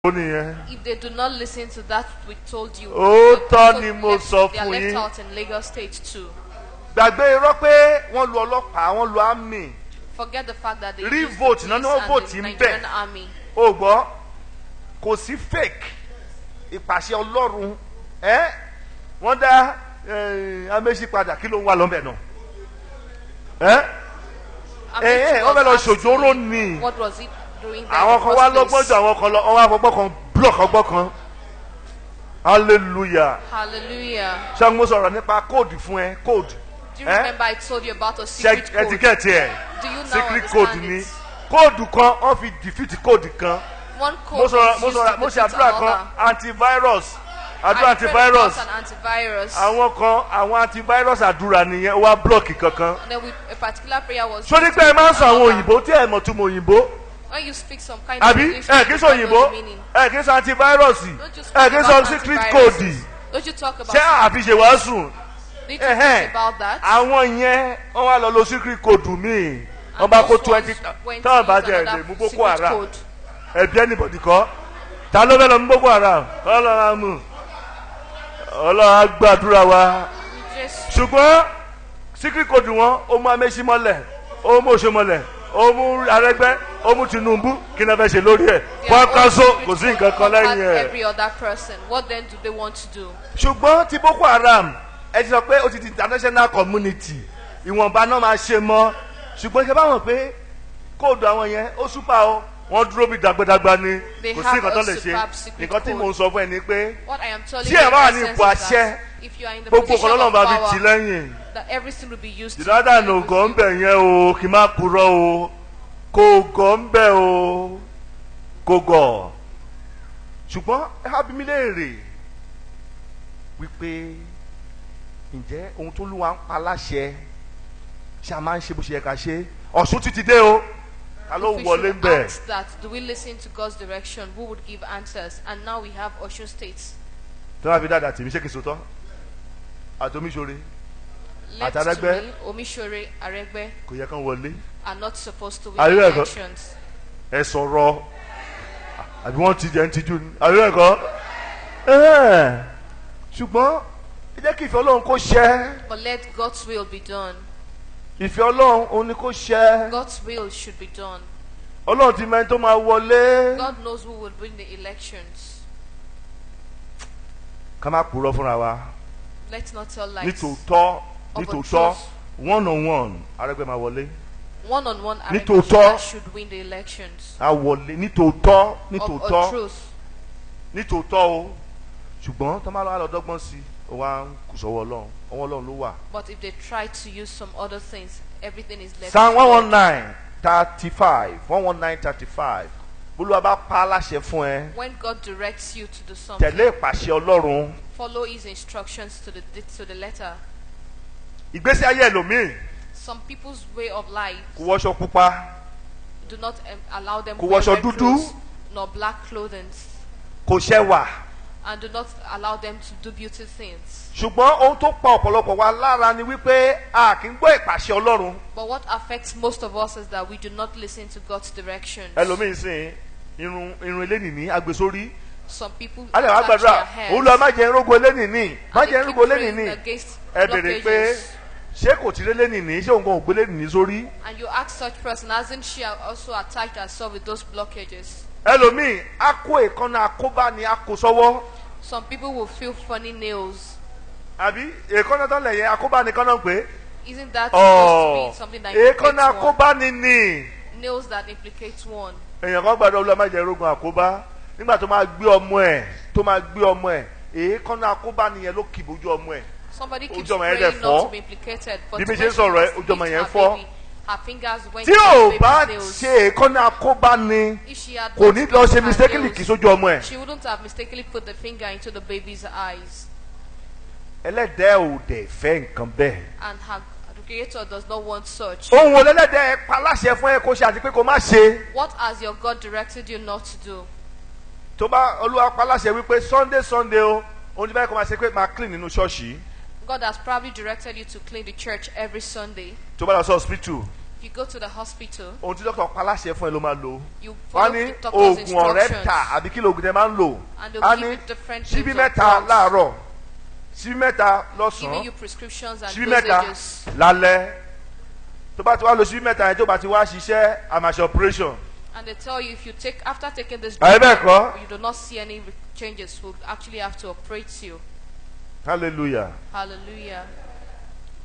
Ó nìyẹn. If they do not listen to that we told you, Òótọ́ they also ni mo sọ they are fún left yín. out in Lagos State too. Gbàgbé irọ́ pé wọ́n lu ọlọ́pàá, wọ́n lu army. Forget the fact that they Real used vote, the náà ni police wọ́n and vote the ń bẹ̀. Nigerian army. O gbọ́, kò sí fake ìpàṣẹ Ọlọ́run ẹ́ wọ́n dá Amechi padà, kí ló ń wà lọ́nbẹ̀ náà ẹ́ Amechi wọ́n fẹ́ lọ was asked ṣòjóró ni. what was it doing there in Àwọn the kan wá first lọ́gbọ́n place? ju àwọn kan lọ, wọ́n wá fọgbọ́n kan block ọgbọ́n kan. Hallelujah. Hallelujah. Ṣé mo sọ̀rọ̀ nípa code fún ẹ, code? Do you remember I told you about a secret code? Etiquette ẹ. Do you now Secret code understand ni it? code kan wọ́n fi defeat code kan. One Mo code sọ̀rọ̀ is mo used sọ̀rọ̀ to mo ṣe defeat àdúrà kan, another. antivirus, àdúrà I prayed antivirus. about an antivirus. Àwọn kan, àwọn antivirus àdúrà nìyẹn, ó wá block kankan. And then a particular prayer was Sórí used pé to ẹ máa ń sọ àwọn another. òyìnbó tí ẹ mọ̀ túmọ̀ òyìnbó. When you speak some kind of Àbí English, ẹ kì í you sọ don't know òyìnbó, the meaning. ẹ kì í sọ antivirus, Don't you ẹ speak kì í sọ about secret antiviruses. code. Don't you talk about Ṣé àfi ṣe wàásù? Need to teach about that? Àwọn yẹn wọ́n wá lọ lo secret code míì, wọ́n And bá kó those 20 ones went táwọn to bá use jẹ another lè mú Boko secret Haram. code. Ẹbí anybody kọ́, ta ló fẹ́ lọ mú Boko Haram? Ọlọ́run á mú, Ọlọ́run á gbàdúrà wa. Just Ṣùgbọ́n secret code wọn, ó mú Amechi mọ́lẹ̀, ó mú Oṣó mọ́lẹ̀, ó mú Arẹ́gbẹ́, ó mú Tinubu. Kí ni wọ́n fẹ́ ṣe lórí ẹ̀? their Wọ́n own ká so secret kò sí code nǹkan kan covered lẹ́yìn ẹ̀. every other person. What then do they want to do? Ṣùgbọ́n ti Boko Haram, ẹ ti sọ pé ó ti di international community, ìwọ̀nba náà máa ṣe mọ́. Ṣùgbọ́n ṣe bá wọn pé code àwọn yẹn ó super o, wọ́n dúró bí dàgbàdàgbà ni. They Kò sí have nǹkan tó a lè ṣe. superb secret Nǹkan tí code. mò ń sọ fún ẹ ni pé What I am telling tí you ẹ bá wà in ní essence ipò is àṣẹ, that if you are in the gbogbo position nǹkan lọ́lọ́run of bá fi tì power, lẹ́yìn. that everything will be used to Jonathan deal ò with gọ̀ ń you. bẹ̀ yẹn o, kì í má purọ́ o, kò gọ̀ ń bẹ̀ o, kò gọ̀. Ṣùgbọ́n ẹ á bi mí léèrè wípé ǹjẹ́ ohun tó lúwa ń pa láṣẹ, ṣé a máa ń ṣe bó ṣe yẹ ká ṣe? Ọ̀ṣun ti ti dé o, ta ló If we wọlé should ń bẹ̀? ask that, do we listen to God's direction? Who would give answers? And now we have Osun State. Tí wọ́n fi dáadáa tèmi, ṣé kìí sòtọ́ àtòmíṣore Left Àti to Arẹ́gbẹ́. me, Omishore, Aregbe kò yẹ kán wọlé. are not supposed to win Are you the ever- elections. Ẹ sọ̀rọ̀, àbí wọ́n ti jẹ́ ń tijú ni, àbí bẹ́ẹ̀ kọ́? Ṣùgbọ́n ẹ jẹ́ kí ìfẹ́ Ọlọ́run kó ṣẹ. But let God's will be done. Ìfẹ́ Ọlọ́run òun ni kó ṣẹ. God's will should be done. Ọlọ́run ti mẹ́ni tó máa wọlé. God knows who will win the elections. Ká má purọ́ fúnra wa. Let's not tell lies. Nítòótọ́, Of a nítòótọ́, truth. one on one, Arẹ́gbẹ́ máa wọlé. One on one, Nítòótọ́. Aregbesola should win the elections. Á wọlé nítòótọ́. Of a Nítòótọ́, truth. nítòótọ́ o. Ṣùgbọ́n tó máa lọ dọ́gbọ́n sí i, ó wá ń kù sọ́wọ́ Ọlọ́run, ọwọ́ Ọlọ́run ló wà. But if they try to use some other things, everything is left Psalm to one God. 119:35, 119:35. Bólúwa bá pa á láṣẹ fún ẹ, When God directs you to do something, tẹ̀lé ìpàṣẹ Ọlọ́run. follow His instructions to the letter. Ìgbésí ayé ẹlòmíì, Some people's way of life kò wọṣọ pupa, do not allow them Kò wear wọṣọ red dúdú. clothes nor black clothing, kò ṣẹwà. and do not allow them to do beauty things. Ṣùgbọ́n ohun tó pa ọ̀pọ̀lọpọ̀ wa lára ni wípé a kì í gbọ́ ìpàṣẹ Ọlọ́run. But what affects most of us is that we do not listen to God's directions. Ẹlòmíì sìn irun elénìní agbésórí. Some people Alẹ́ wàá attach gbàdúrà, their hairs Olúwa, má jẹ́ irógo elénìní, má and jẹ́ they irógo keep praying elénìní. against Ẹ béèrè pé blockages. ṣé kò tí elénìní, ṣé òun kò gbé elénìní sórí? And you ask such person, hasn't she also attached herself with those blockages? Ẹlòmíì á kó èékánná akóbá ni á kó sọ́wọ́. Some people will feel funny nails. Àbí èékánná tó lẹ̀ yẹn, akóbá ni kánná ń pè é. Isn't that supposed to Ọ̀ be something that èékánná implicates one? akóbá ni ni. Nails that implicate one. Èèyàn kan gbàdúrà, Olúwa, má jẹ́ irógun àkóbá. Nígbà tó máa gbé ọmọ ẹ̀, tó máa gbé ọmọ ẹ̀, èékánná akóbá nìyẹn ló kì bójú ọmọ ẹ̀. Somebody keeps Ojú ọmọ yẹn dẹ̀ praying not fọ́. to be implicated, but Bí mi when ṣe ń she sọ̀rọ̀ ẹ̀, went to ojú ọmọ meet yẹn her fọ́. baby, her fingers went Tí into ò the bá baby's nails. ṣe èékánná akóbá ni, If she had kò not ní lọ put ṣe her mistakenly nails, kì í sójú ọmọ ẹ̀. she wouldn't have mistakenly put the finger into the baby's eyes. Ẹlẹ́dẹ̀ẹ́ ò dẹ̀ fẹ́ nǹkan bẹ́ẹ̀. And her the Creator does not want such. Ohun wo lẹ́lẹ́dẹ̀ẹ́ pa láṣẹ fún ẹ kó ṣe àti pé kó má ṣe? What has your God directed you not to do? Tó bá Olúwa pa láṣẹ wípé Sunday Sunday o, ohun tí báyìí kó máa ṣe pé máa clean nínú ṣọ́ọ̀ṣì. God has probably directed you to clean the church every Sunday. Tó bá lọ sí hospital, You go to the hospital, Ohun tí dókítà pa láṣẹ fún ẹ ló máa lò. you Wọ́n á follow ní the doctor's oògùn ọ̀rẹ́ instructions, ta àbí kí lóògùn tẹ máa ń lò. and Á they'll ní give you different ṣíbí names of mẹ́ta drugs, láàárọ̀, ṣíbí mẹ́ta giving lọ́sàn-án, you prescriptions and ṣíbí mẹ́ta dosages. lálẹ́. Tó bá ti wá lo ṣíbí mẹ́ta yẹn, tó bá ti wá ṣiṣẹ́, a máa ṣe operation. And they tell you if you take after taking this Àyè drug, bẹ́ẹ̀ kọ́. you do not see any changes, we'll actually have to operate you. Hallelujah. Hallelujah.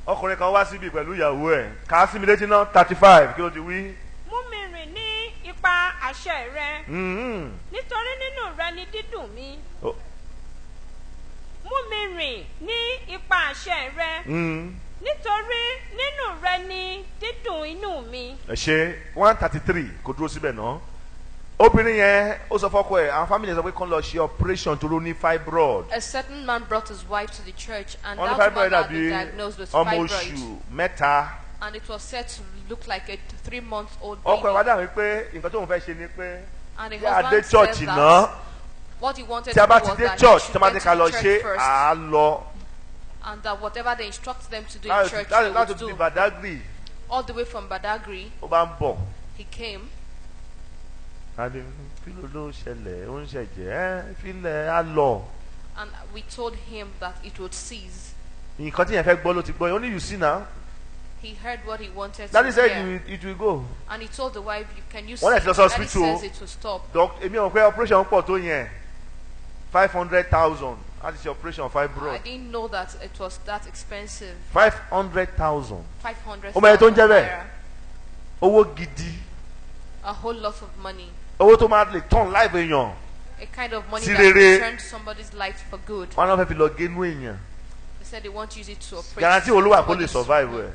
Ọkùnrin kan wá síbi pẹ̀lú ìyàwó ẹ̀, kà á sí mi létí náà, 35, kí ló ti wí? Mú mi rìn ní ipa àṣẹ rẹ, nítorí nínú rẹ ni dídùn mi. Oh. Mú mi rìn ní ipa àṣẹ rẹ, nítorí nínú rẹ ni dídùn inú mi. Ẹ ṣe 133, kò dúró síbẹ̀ náà. Obìnrin yẹn, ó sọ fọ́kọ ẹ̀, àwọn family sọ pé kán lọ ṣe operation tó ló ní fibroid. A certain man brought his wife to the church, and Wọ́n ní that fibroid woman had dàbí been diagnosed with ọmọ fibroid, oṣù 3. and it was said to look like a 3-month-old Ọkọ ẹ̀ wá baby. dàbí pé nǹkan tóun fẹ́ ṣe ni pé And the bí a dé husband church said náà, that what he wanted tí a to bá do ti was dé that he church, should tí a bá get ti to ká lọ the ṣe, church first, à á lọ. and that whatever they instruct them to do in Láti church, they láti would ti do. Badagry, All the way from Badagry, ó bá ń bọ̀. he came. Adé, kí ló ló ṣẹlẹ̀? Ó ń ṣẹ̀jẹ̀ ẹ́ filẹ̀ á lọ. And we told him that it would cease. Nǹkan tí yẹn fẹ́ gbọ́ ló ti gbọ́ yẹn. Ó ní, "You see now." He heard what he wanted Daddy to said hear. it will go. And he told the wife, "You can you see?" Wọ́n lè ti lọ sí Daddy hospital. says it will stop. Doc, èmi ò pé operation pọ̀ tó yẹn, 500,000 láti ṣe operation I fibroid. didn't know that it was that expensive. 500,000. 500,000 Ó mọ ẹni tó ń jẹ́ bẹ́ẹ̀? naira. Owó gidi. A whole lot of money. Owó tó máa lè turn life èèyàn. A kind of money Sí that rere. will turn somebody's life for good. Wọn náà fẹ́ fi lọ génú èèyàn. They said they want to use it to operate. Guarantee olúwa kó lè somebody's- survive ẹ̀.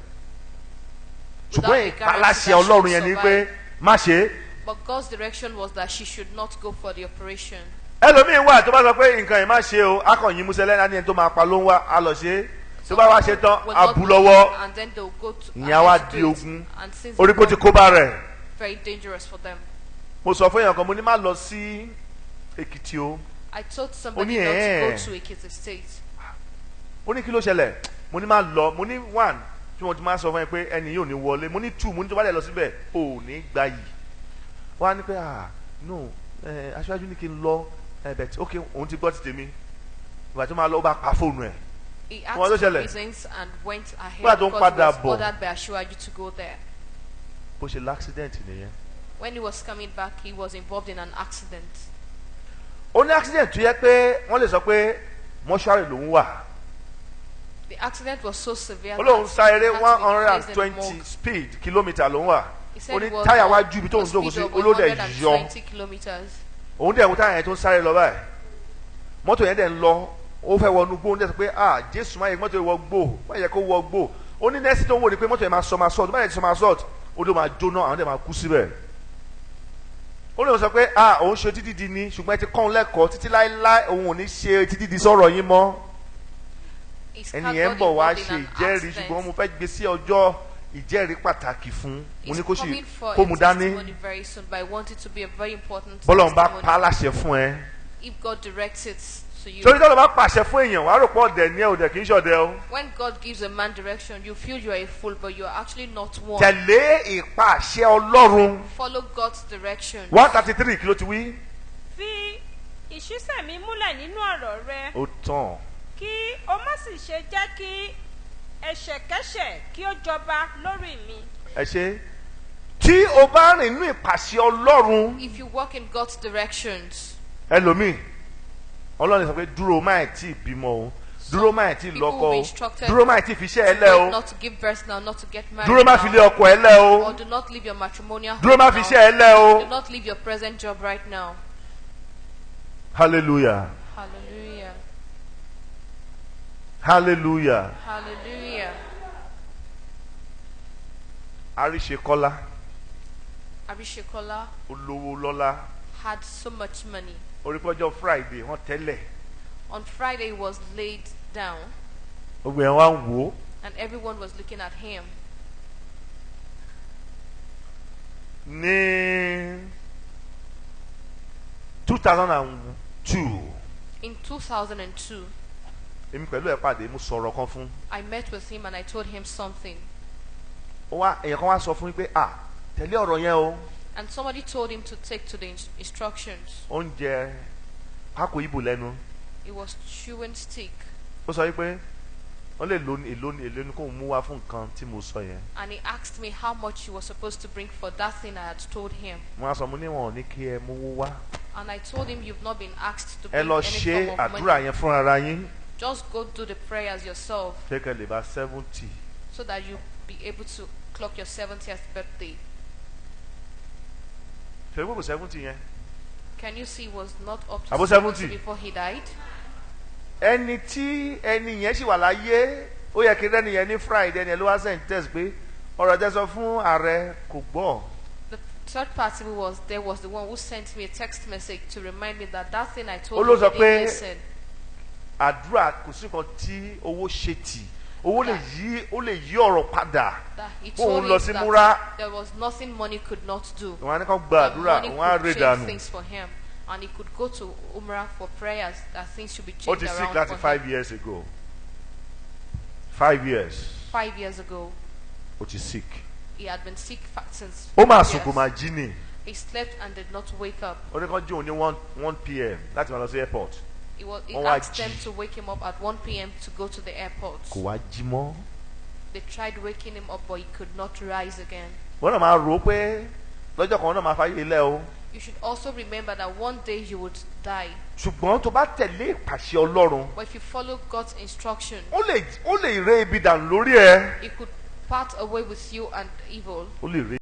Without Ṣùgbọ́n a guarantee ìpaláṣẹ that she Ọlọ́run would yẹn ni pé survive. má ṣe é. But God's direction was that she should not go for the operation. Ẹlòmíín wà tó bá sọ pé nǹkan yìí má ṣe o, akọ̀yìn musẹ̀lẹ̀ náà ní ẹni tó máa pa ló ń wá, á lọ ṣe é. Tó bá wá ṣe tán, Will á not bu be- lọ́wọ́. And then they'll go to Ìyẹn á wá ahead to di do it. ogun. And since Orí kó ti kó bá rẹ̀. very dangerous for them. Mo sọ fún èèyàn kan, mo ní má lọ sí Èkìtì o. I told somebody ní, not to "Eh." go to Ekiti State. Ó ní kí ló ṣẹlẹ̀? Mo ní má lọ. Mo ní one, tí wọ́n ti máa sọ fún ẹ pé ẹni yóò ní wọlé. Mo ní two, mo ní tó bá dẹ̀ lọ síbẹ̀, ò ní gbayì. Wọ́n á ní pé, "Ah no, aṣáájú ní kí n lọ ẹ bẹ̀ tí ok." Òun ti gbọ́ ti tèmi. Ìgbà tó máa lọ, ó bá pa fóònù ẹ̀. He Wọ́n ló asked for ṣẹlẹ̀? reasons and went ahead Nígbà tó ń because he padà was bọ̀. ordered by Asiwaju to go there. Bó ṣe l'accident nìyẹn. When he was coming back, he was involved in an accident. Ó ní accident tó yẹ pé wọ́n lè sọ pé mọ́ṣúárì lòún wà. The accident was so severe Ó lóun that sá eré he had to be one hundred and placed in the twenty morgue. speed kilometre lòún wà. He Ó said ní he was táyà on wájú ibi tóun a jókòó sí speed of olódẹ̀ yọ. 120 kilometers. Òun dẹ̀ wo táyà yẹn tó ń sáré lọ báyìí. Mọ́tò yẹn dẹ̀ ń lọ, ó fẹ́ wọnú gbó, ó ń dẹ̀ sọ pé, "Ah, Jésù, má yẹ kí mọ́tò yẹn wọ gbó, má yẹ kó wọ gbó." Ó ní nẹ́ẹ̀sì tó ń wò ni pé mọ́tò yẹn máa sọ máa sọ̀t, má yẹ kí sọ máa sọ̀t, ó ló máa jóná, àwọn dẹ̀ máa kú síbẹ̀. Ó lóun sọ pé, "Ah, òun ṣe títí di ni, ṣùgbọ́n ẹ ti kọ́ òun lẹ́kọ̀ọ́ títí láéláé, òun ò ní ṣe títí di sọ̀rọ̀ yín mọ́." His car Ẹni yẹn ń got bọ̀ wá involved ṣe in an ìjẹ́rìí, accident. ṣùgbọ́n mo fẹ́ gbé sí ọjọ́ ìjẹ́rìí pàtàkì fún mo He's ní kó sì coming for kó a mu dání. testimony very soon, but I want it to be a very important Bọ́lọ̀ ń bá testimony. pa á láṣẹ fún ẹ. If God directs it to you. Torí tọ́lọ̀ bá pàṣẹ fún èèyàn, wàá rò pé ọ̀dẹ̀ ní ẹ, ọ̀dẹ̀ kì í ṣọ̀dẹ̀ o. When God gives a man direction, you feel you are a fool, but you are actually not one. Tẹ̀lé ìpàṣẹ Ọlọ́run. Follow God's direction. 133, kí ló ti wí? Fi ìṣísẹ̀ mi múlẹ̀ nínú ọ̀rọ̀ rẹ, Ó tàn. kí o má sì ṣe jẹ́ kí ẹ̀ṣẹ̀kẹ́ṣẹ̀ kí ó jọba lórí mi. Ẹ ṣe tí o bá rìn nínú ìpàṣẹ Ọlọ́run. If you walk in God's directions, Ẹlòmíì, Ọlọ́run sọ pé dúró, má ẹ̀ tí ì bímọ o, dúró, má ẹ̀ tí ì People lọ́kọ will be o, instructed dúró, má ẹ̀ tí ì fiṣẹ́ ẹ lẹ́ o, wait not to give birth now, not to get married dúró, má fi lé now, ọkọ ẹ lẹ́ o, or do not leave your matrimonial dúró, home má fi now. iṣẹ́ ẹ lẹ́ o. Do not leave your present job right now. Hallelujah. Hallelujah. Hallelujah. Hallelujah. Àríṣekọ́lá Arishekola olówó lọ́lá. had so much money. Orí pọ́jọ́ Friday wọ́n tẹ́lẹ̀. On Friday, he was laid down, Gbogbo ẹ̀ wá ń wò ó. and everyone was looking at him. Ní 2002, In 2002, èmi pẹ̀lú ẹ̀ pàdé, mo sọ̀rọ̀ kan fún. I met with him and I told him something. Ó wá èèyàn kan wá sọ fún mi pé à tẹ̀lé ọ̀rọ̀ yẹn o. And somebody told him to take to the instructions. Oúnjẹ pákó ibò lẹ́nu. He was chewing stick. Ó sọ wípé wọ́n lè lo èlò ní èlò ní kóun mú wá fún nǹkan tí mo sọ yẹn. And he asked me how much he was supposed to bring for that thing I had told him. Wọ́n á sọ mo ní wọn ò ní kí ẹ mówó wá. And I told him, you've not been asked to Ẹ bring lọ any ṣe form of àdúrà money. yẹn fúnra ara yín. Just go do the prayers yourself Ṣé kẹ́ lè bá 70. so that you'll be able to clock your 70th birthday. Ṣé gbogbo 70 yẹn? Can you see he was not up to Àbó 70 70. before he died? Ẹni tí ẹni yẹn ṣì wà láyé ó yẹ kí rẹ́ni yẹn ní Friday ẹni yẹn ló wá send text pé ọ̀rọ̀ tẹ́ sọ fún ààrẹ kò gbọ́. The third party who was there was the one who sent me a text message to remind me that that thing I Ó told ló him sọ he pé didn't listen. Àdúrà kò sí nǹkan tí owó ṣe tì, owó lè yí, ó lè yí ọ̀rọ̀ padà. That he Bóun told lọ him sí that múra. there was nothing money could not do. Òun á ní kàn gba That àdúrà, money òun á could rè change dànù. things for him, and he could go to Umrah for prayers, that things should be Ó changed ti sick around láti for him. 5 years ago. 5 years 5 years ago, ó ti sick. he had been sick since Ó máa 5 sùn kò years. máa jí ni. He slept and did not wake up. Ó ní kàn jí òun ní 1 p.m. láti máa lọ sí airport. He Wọ́n wá asked them jí. to wake him up at 1 p.m. to go to the airport. Kò wá jí mọ́. They tried waking him up, but he could not rise again. Wọ́n náà máa rò ó pé lọ́jọ́ kan wọ́n náà máa fáyé ilẹ̀ o. You should also remember that one day you would die. Ṣùgbọ́n tó bá tẹ̀lé ìpàṣẹ Ọlọ́run, But if you follow God's instruction, ó lè ré ibi dànù lórí ẹ. He could part away with you and evil. Ó lè ré